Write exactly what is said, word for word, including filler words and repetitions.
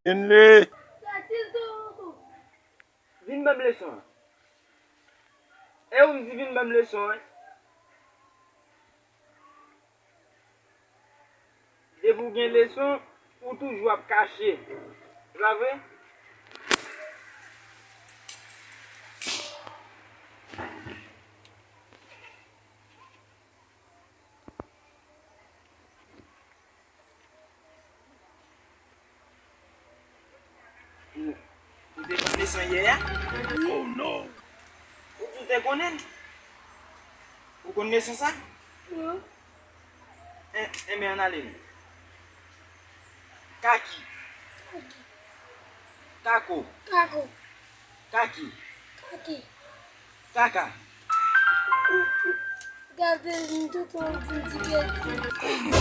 Kenley! Vin ban m leson an. E ou m di vin ban m leson an. Depi w gen leson, ou toujou ap kache. Se pa vre? Ou, ou te konn leson yè a? Wi. Ou di w te konnen l? Ou konn leson sa? Non. En, enben, ann ale nou. Kaki. Kaki. Kako. Kako. Kaki. Kaki. Kaka. Gade, m tout an di betiz.